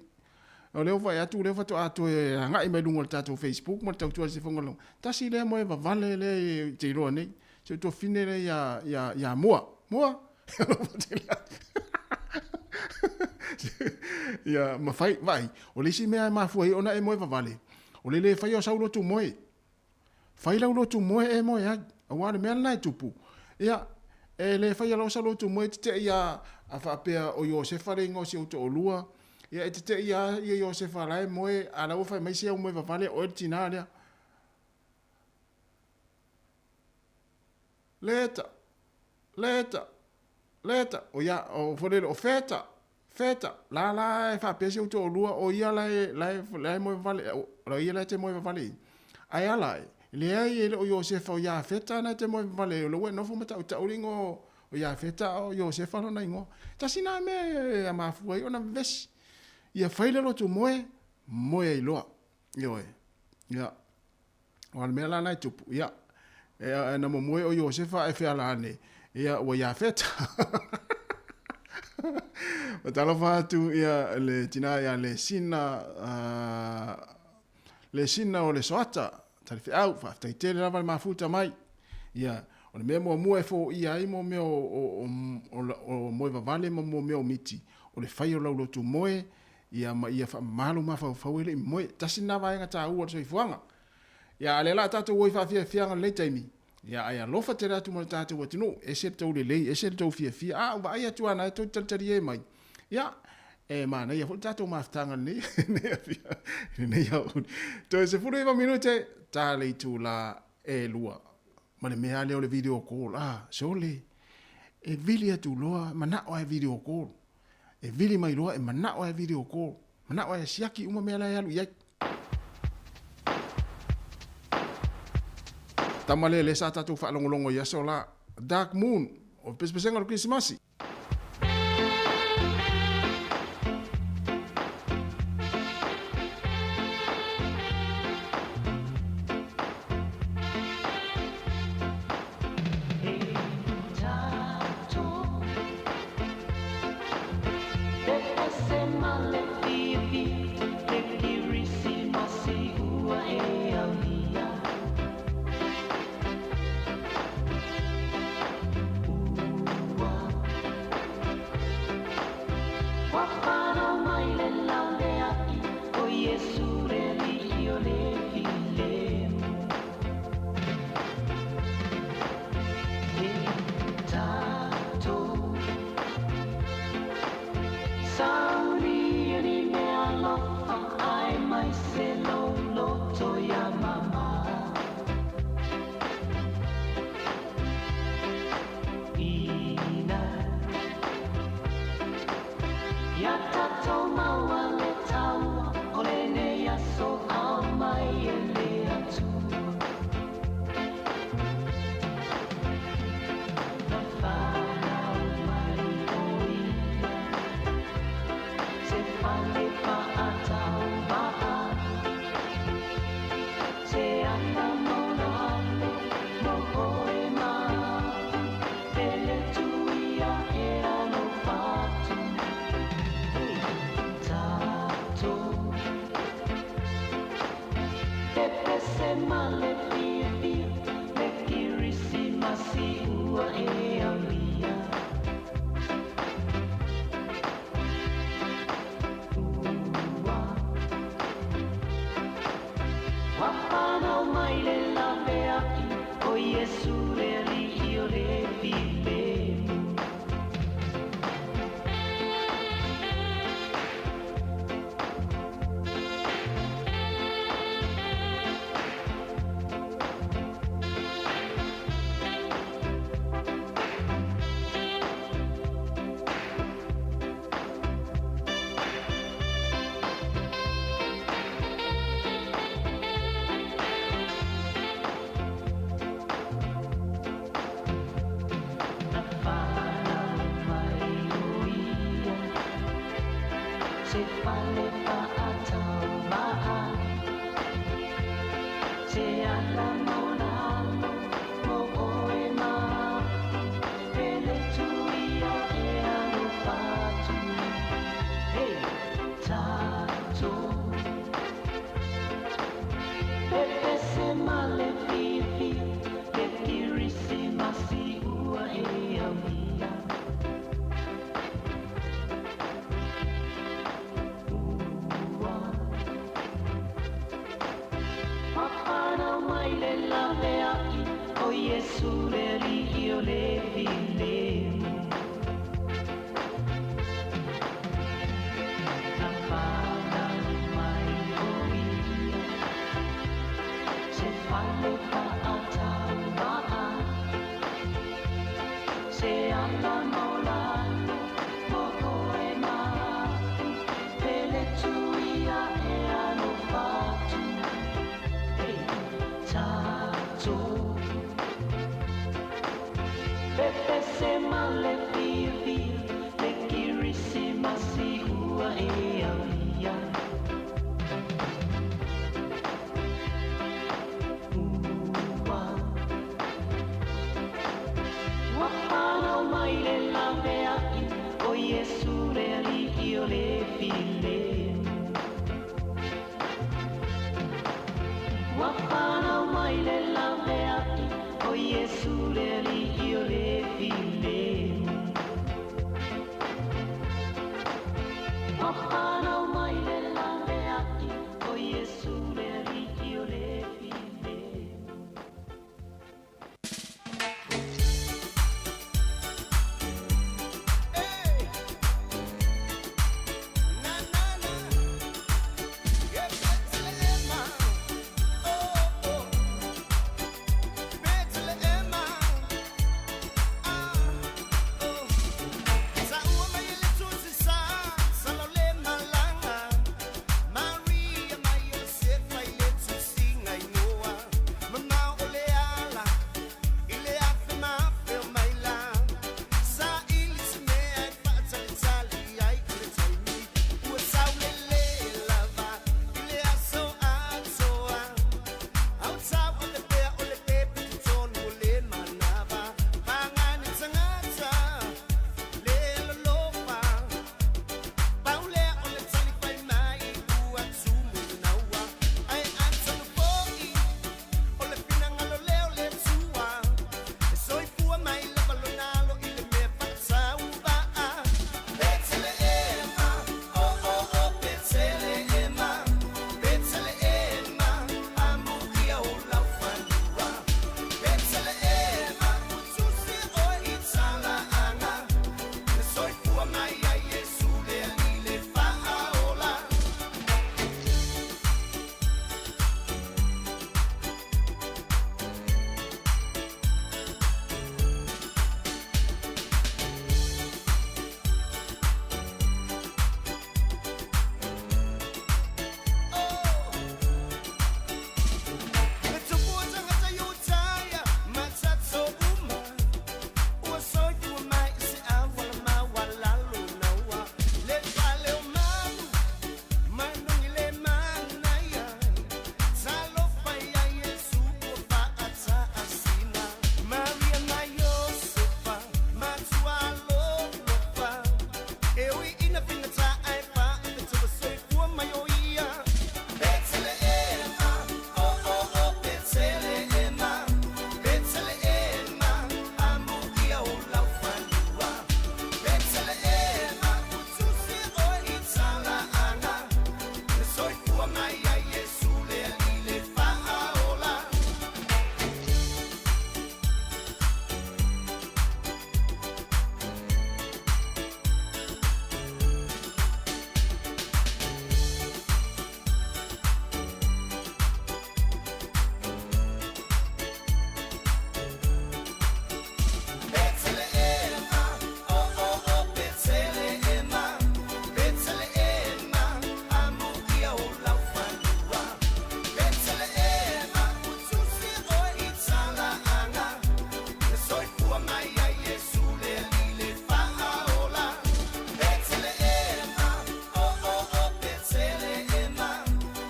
O lea ua vaai atu, o lea faatoa toe agai mai luga o le tatou Facebook ma le tautua i le sifoga o Tasi lea moe vavale lea ou te iloa nei. Si ou tuafafine lea ia, ia, ia Mua. Mua! Ia, ma fai, vaai, o le isi mea e mafua ai ona e moe vavale, o le le faia o sau lotu moe. Fai lau lotu moe e moe ai, aua o le mea lena e tupu. Ia, e le faia loa sau lotu moe, e tete'i a, a faapea o Iosefa le igoa o si ou toalua. Ia, e tete'i a ia Iosefa la e moe, a la ua fai mai si au moe vavale, oe le tinā lea. Leta, leta, Leta, o ia, o foi lele, o Feta, Feta, la la e faapea si ou toalua, o ia la e, la e, la e moe vavale, o, o ia la e te moe vavale i. Ae a la e, leai e le o Iosefa o Iafeta na e te moe vavale ai, o lea ua e nofo ma tautau le igoa o, o Iafeta a o Iosefa lona igoa. Tasi na mea e mafua ai ona vevesi. Ia fai le lotu moe, moe ai loa. Ioe. Ia. O le mea la na e tupu, ia, e, na momoe o Iosefa ae feala ane, ia, ua Iafeta. Faatalofa atu ia le tina ia Lesina, uh, le sina o le soata, talifeau, faafetai tele lava le mafuta mai. Ia, o le mea muamua e foia ai mo mea o, o, o, o moe vavale ma mo mea o miti, o le fai o lau lotu moe, ia ma ia faamamalu mafaufau e le i moe. Tasi lena vaega taua o le soifuaga. Ia, a o lea la tatou o i faafiafiaga i lenei taimi, ia, ae alofa tele atu ma le tatou atunuu, ese le tou lelei, ese le tou fiafia. A, ua vaai atu lava na e tou te talitalie mai. Ia, e manaia foi le tatou mafutaga lenei, lenei aoauli. Toe 19 minute, ta le itula e 2. Ma le mea lea o le video call, a, sole, e vili atu loa, manao lava e video call. E vili mai loa, e manao lava e video call. Manao lava e siaki uma mea la e alu i ai. Tama lea lea sa tatou faalogologo i aso la, Dark Moon, o pesepesega o le Kerisimasi.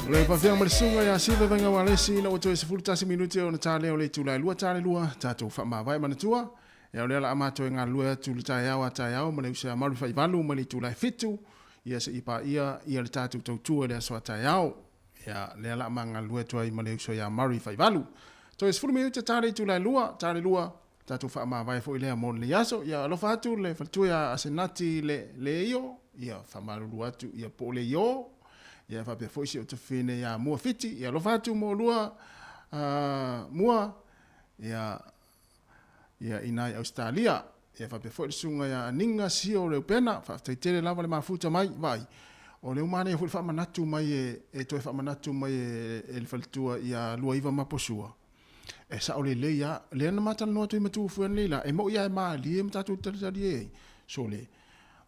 O le faafiaga ma le susuga ia Siva Vaiga Ualesi ina ua toe 11 minute ona ta lea o le itula e 2 ta le 2 tatou faamavae manatua ia o lea la a matou e galulue atu le taeao a taeao ma le uso ia Maru Faivalu mai le itula e 7 ia seia paia ia le tatou tautua i le aso a taeao. Ia lea la a ma galulue atu ai ma le uso ia Murray Faivalu. Toe 10 minute ta le itula e 2 ta le 2 tatou faamavae foi lea mo lenei aso. Ia alofa atu le faletua ia Asenati le Leio, ia faamalulu atu ia po o le Io, ia faapea foi si ou tafine ia Mua Fiti, ia alofa atu mo lua Mua, ia ia ina i Ausetalia. Ia faapea foi le susuga ia Aninga Sio Reupena, faafetai tele lava le mafuta mai, vaai, o lea ua manaia foi le faamanatu mai e, e toe faamanatu mai e, e le faletua ia Luaiva Maposua. E sao lelei lava, lea na ma talanoa atu ai ma Tufu ananei la, e moi lava e malie ma tatou talitalie ai, sole,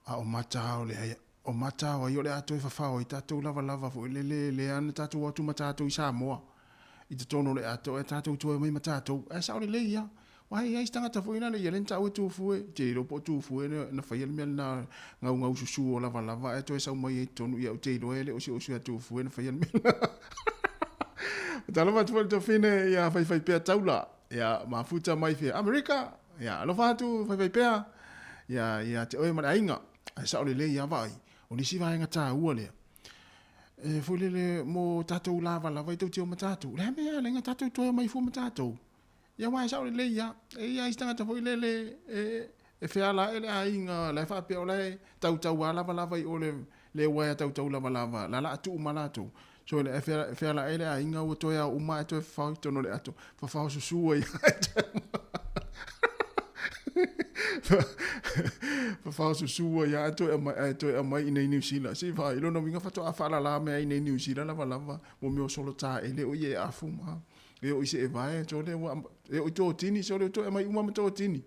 a o mata o le o mata o ai o le a toe fafao ai tatou lavalava foi lele lea na tatou o atu ma tatou i Samoa i totonu o le atoa e tatou toe omai ma tatou. Ae sao lelei ia. Aua e i ai si tagata foi lale ia lea na taua e Tufue, ou te le iloa po o Tufue na faia le mea lena gaugau susu o lavalava ae toe sau mai ai i totonu. Ia ou te iloa e le o si uso ia Tufue na faia le mea lena. Talofa atu foi i le tofine ia Faifaipea Taula, ia mafuta mai fea Amerika, ia alofa atu Faifaipea, ia ia te oe ma le aiga. Ae sao lelei lava vaai, o le isi vaega taua lea, e foi lele mo tatou lavalava i tautio ma tatou. O le a mea e ala ai ona tatou toe omai fua ma tatou? Ia aua e sao lelei lava, e i ai isi tagata foi lele e, e feala ae le aiga, la e faapea o la e tautau lava lavalava i o le, le uaea tautau lavalava, la la tuu ma latou. So le e feala ae le aiga ua toe ao uma ae toe fafao i totonu o le ato, fafao susu ai fafao susu ai ae toe aumai, ae toe aumai i nei Niu Sila. Se i vaai, lona uiga faatoa faalala mai ai i nei Niu Sila lavalava mo mea o solo taele o ia e afu ma e oo i seevae, sole ua e oo i totini, sole ua toe aumai uma ma totini.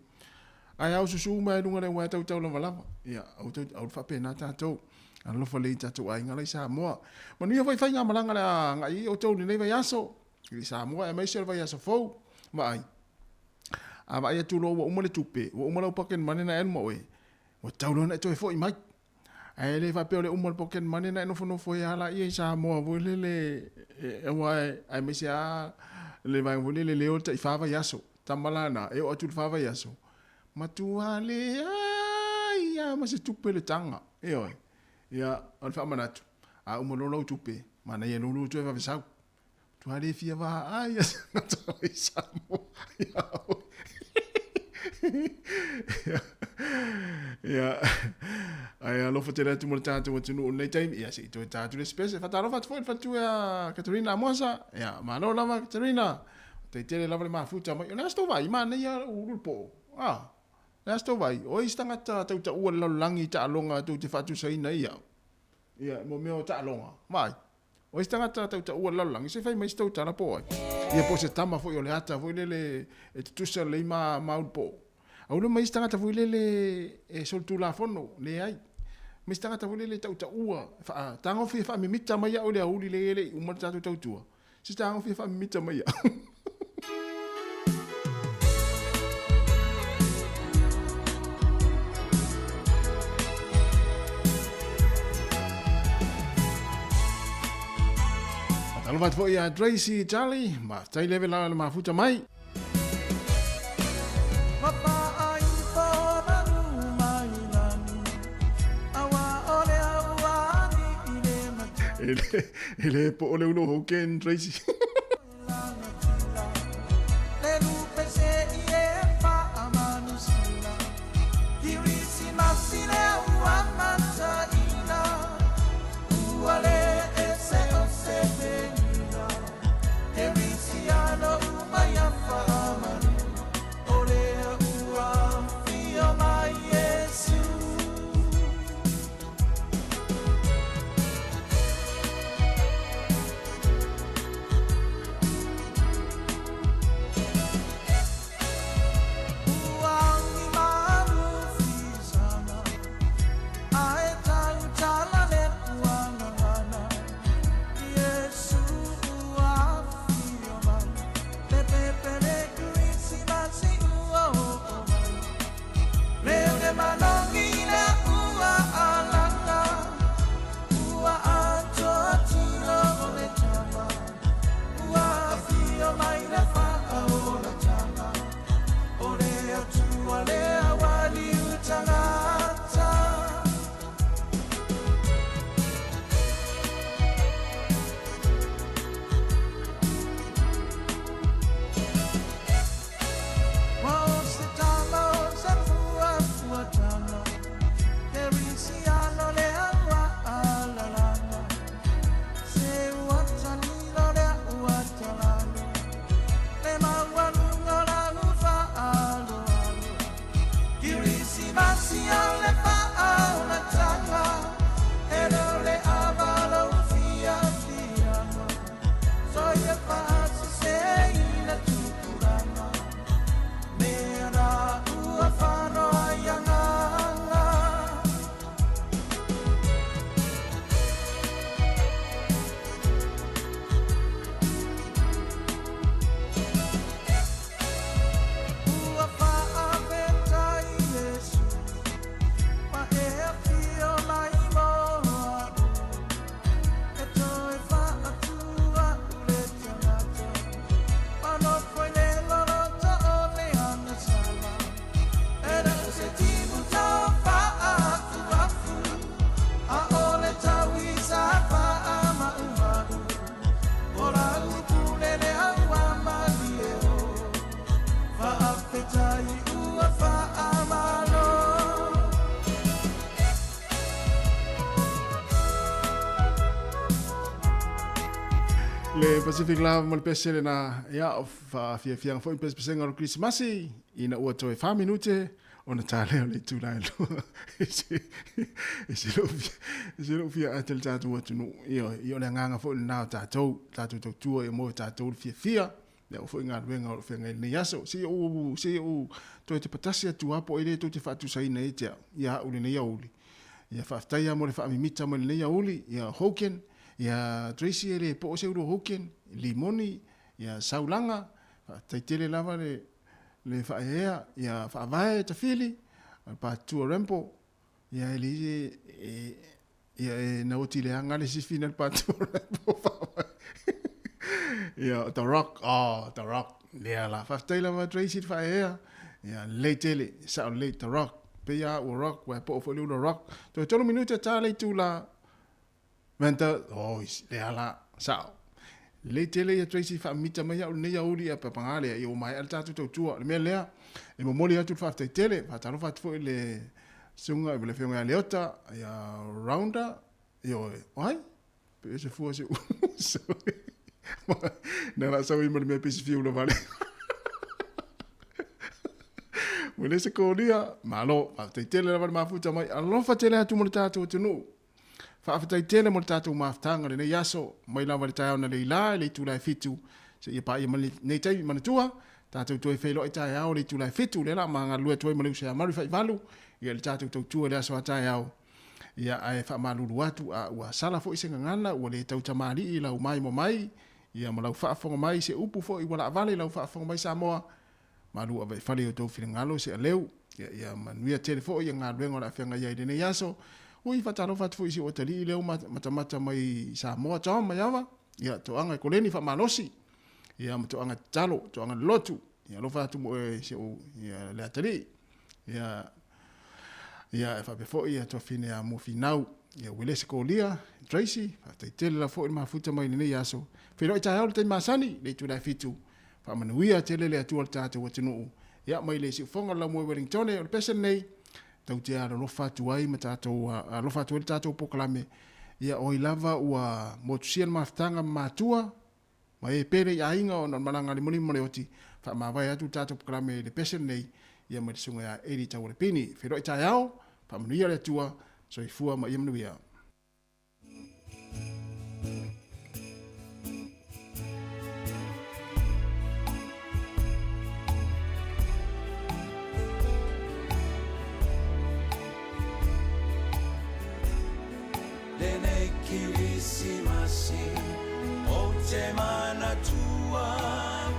Ae ao susu uma i luga le uaea tautau lavalava. Ia, au tau, au faapena tatou. Alofa lelei i tatou aiga la i Samoa. Manuia foi faigamalaga le a agai ai outou i lenei vaiaso i Samoa aemaise o le vaiaso fou. Vaai, a vaai atu loa ua uma le tupe, ua uma lau pocket money na e alu ma oe, ua tatau loa ona e toe foi mai. Ae le faapea o le uma o le pocket money na e nofonofo ai lava laia i Samoa foi lele, aua aemaise lava le vaega foi lele leo le tai fa vaiaso. Tama la na, e oo atu i le fa vaiaso, matua leai lava ma se tupe le taga, ioe. Ia, o le faamanatu, a uma loa lau tupe, manaia loa lou toe vave sau. Matua le fia vaai a se tagata i Samoa ia oe. Ia, ae alofa tele atu mo le tatou atunuu i lenei taimi. Ia, se i toe ta atu le isi pese. Faatalofa atu foi i le faletua ia Katarina Amosa. Ia, malo lava Katarina. Faafetai tele lava le mafuta mai. O le a se tou vaai? Manaia lou ulu le poo. Ah, o le a se tou vaai? O ai se tagata tautaua i le lalolagi i taaloga tou te faatusaina ai au? Ia, mo mea o taaloga. Vaai. O ai se tagata tautaua i le lalolagi, se i fai mai se tou tala po o ai. Ia po o se tama foi o le ata foi lele e tutusa lelei ma ma ulu po o. Aua mai se tagata foi lele e solitulafono, leai. Mai se tagata foi lele e tautaua, faa, tagofi e faamimita mai au i le aoauli lea e le i uma le tatou tautua. Se tagofi e faamimita mai au. Faatalofa atu foi ia Tracy Charlie, faafetai leve la le mafuta mai. E le po o le ulo hou Ken Tracy. Le Pacific Love ma le pese lena, ia, faafiafiaga foi pesepesega o le Kerisimasi, ina ua toe fa minute ona ta lea o le itula e lua. E se, e se lou fia, e se lou fia ate le tatou atunuu. Ioe, ia o le agaga foi lena o tatou, tatou tautua ia maua e tatou le fiafia. Ia aua foi galuega o lo o feagai i lenei aso. Se i ou, se i ou toe tepatasi atu lava po o ai lea tou te faatusaina ia te au, ia au i lenei aoauli. Ia faafetai lava mo le faamimita mai i lenei aoauli, ia Hogan, ia Tracy e le po o se ulu o Hogan, Limoni, ia Saulaga, faafetai tele lava le, le faaeaea, ia Faavae Tafili, Patutua Rambo, ia e le, e, ia e naoti leaga le sifi na le patu o Faavae. Ia The Rock, oh The Rock, lea la. Faafetai lava Tracy le faaeaea, ia lelei tele, sao lelei The Rock. Pei lava ua rock, ua po foi le ula rock. Toe 3 minute ta le itula Venta, oh, lea la, sao. Lelei tele ia Tracy faamimita mai au lenei aoauli ia papaga lea, ia ua maea le tatou tautua. O le mea lea, e momoli atu le faafetai tele, faatalofa atu foi i le susuga i le afioga ia Leota, ia Rounder, ioe, o ai? Pe se fua se Na la sau i ma le mea pesi fiu la vale. Ua le se kolia, malo, faafetai tele lava le mafuta mai, alofa tele atu mo le tatou atunuu. Faafetai tele mo le tatou mafutaga i lenei aso, mai lava i le taeao na leila i le itula e fitu seia paia mai lenei taimi. Manatua, tatou toe feiloai taeao i le itula e fitu, lea la ma galulue atu ai ma le uso ia Maluifaivalu i le tatou tautua i le aso a taeao. Ia, ae faamalulu atu, a ua sala foi se gagana, ua le tautamalii i lau maimoa mai, ia ma lau faafofoga mai, se upu foi ua laavale i lau faafofoga mai Samoa, Malu ave i fale i outou finagalo se aleu. Ia, ia manuia tele foi ia galuega o le a feagai ai i lenei aso. Ui, faatalofa atu foi i si ou atalii lea ua matamata mai i Samoa, Tom Maiava. Ia, toaga e koleni faamalosi. Ia, ma toaga tatalo, toaga lotu. Ia, alofa atu mo oe si ou, ia, le atalii. Ia, ia, e faapea foi ia tuafine a Muafinau. Ia, Uelese Kolia, Tracy, faafetai tele lava foi le mafuta mai i lenei aso. Feiloai taeao i le taimi masani, le itula e fitu. Faamanuia tele le Atua i le tatou atunuu. Ia, mai le siufofoga o le laumua i Wellingtone, o le pese lenei, tou te alolofa atu ai ma tatou, alofa atu ai le tatou polokalame. Ia, o ai lava ua motusia le mafutaga ma matua, ma e pele i aiga ona o le malaga a le Molimo ma le Oti, faamavae atu le tatou polokalame i le pese lenei, ia mai le susuga ia Eli Taualepini. Feiloai taeao, faamanuia le Atua, soifua ma ia manuia. Lenei Kirisimasi ou te manatua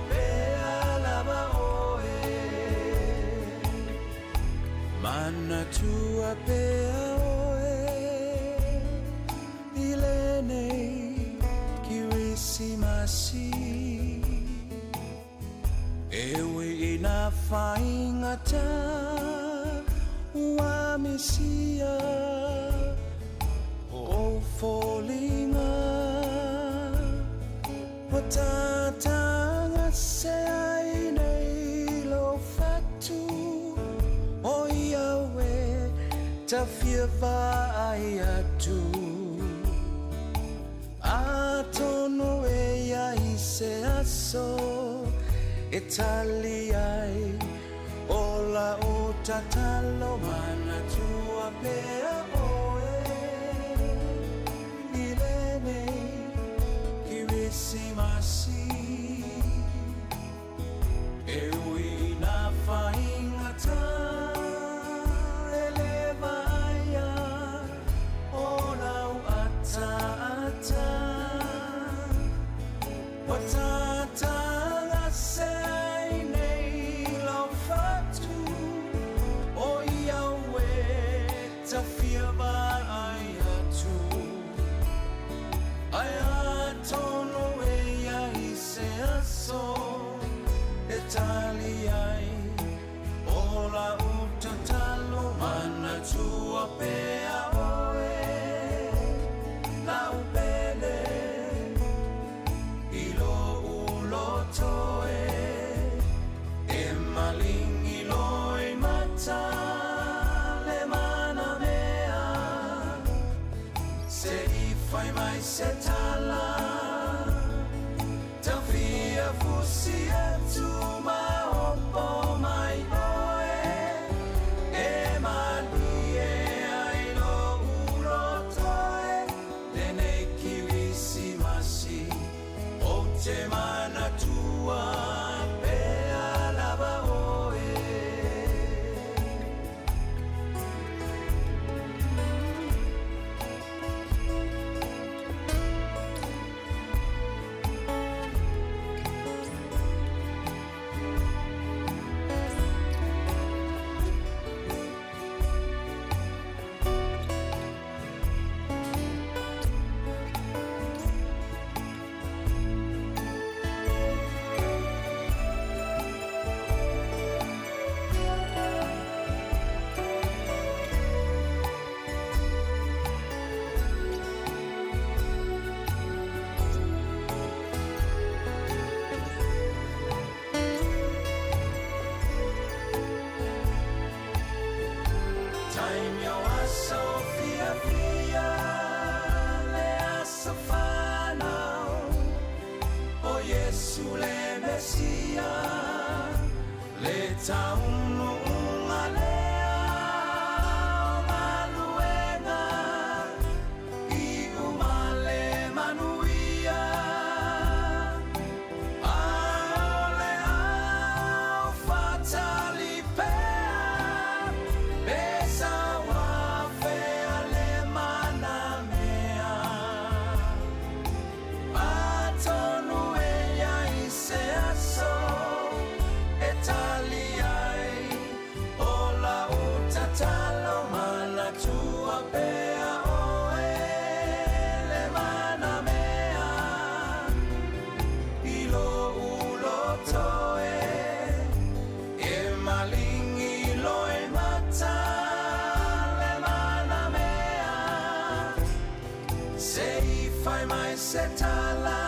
pea lava oe Manatua pea oe i lenei Kirisimasi E ui i nā whaingata ua misia o foliga Ua tātāga se ai nei lou fatu O ia e tawhia vaai atu Atonu e ia i se aso e tali ai o lau tatalo Manatua pea oe i lenei Kirisimasi E ui i nā whaingata e le vaia o lau ataata Ua tātāga se ai nei lau whatu O i au e tawhia vaai atu Ai atonu e ia i se aso e tali ai o lau tatalo Manatua pea oe lau pele i lou Iesu le Mesia, le taunuuga lea o galuega, iu ma le manuia. A o le au faatali pea, pe sau afea le manamea. Atonu e i ai se aso e tali ai o lau tatalo manatua pea oe le manamea i lou loto e e malingi loimata le manamea Se i fai mai se tala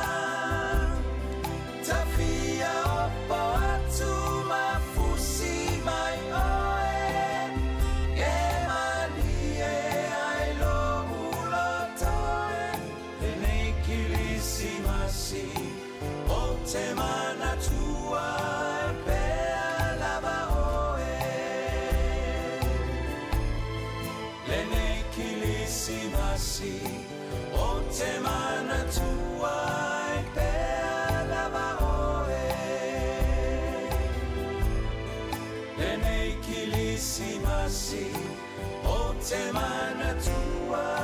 Tafia opo atu ma fusi mai oe E malie ai lou loto e Lenei Kilisimasi Ou te manatua pea lava oe Lenei Kilisimasi Ou te manatua pea lava oe Lenei Kilisimasi Ou te manatua.